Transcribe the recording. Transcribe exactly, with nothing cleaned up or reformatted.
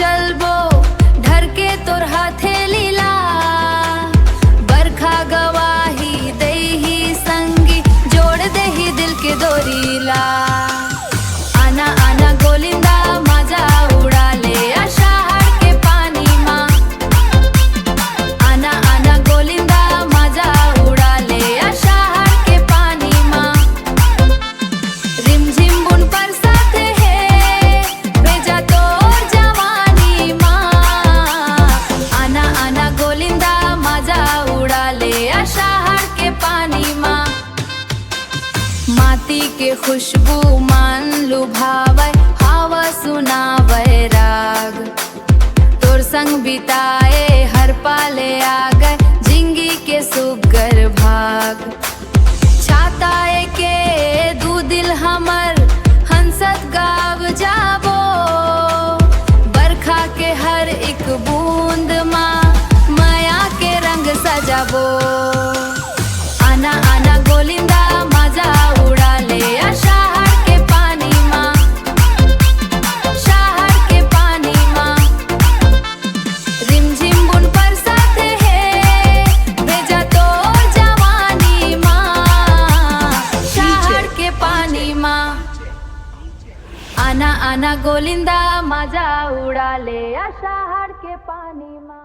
चलबो ढरके तोर हथेली ला, बरखा गवाही देही संगी, जोड़ देही दिल के डोरी ला। आना आना गोलिंदा मजा उड़ा ले अषाढ़ के पानी मा। आना आना गोलिंदा मजा उड़ा ले अषाढ़ के पानी मा। रिमझिम बुन बरसत हे, भेजा तोर जवानी मा। आना आना गोलिंदा मजा उड़ा ले अषाढ़ के पानी मा। माटी के खुशबू मन लुभावय, हवा सुनावय राग। तोर संग बिताए हर पल आ गए जिंदगी के सुग्घर भाग। छाता एके दू दिल हमर हंसत गाव जाबो। बरखा के हर एक बूंद मा मया के रंग सजाबो। आना आना गोलिंदा मजा उड़ा ले अषाढ़ के पानी मा। अषाढ़ के पानी मा। रिमझिम बुन बरसत हे, भेजा तोर जवानी मा। अषाढ़ के पानी मा। आना आना गोलिंदा मजा उड़ा ले अषाढ़ के पानी मा।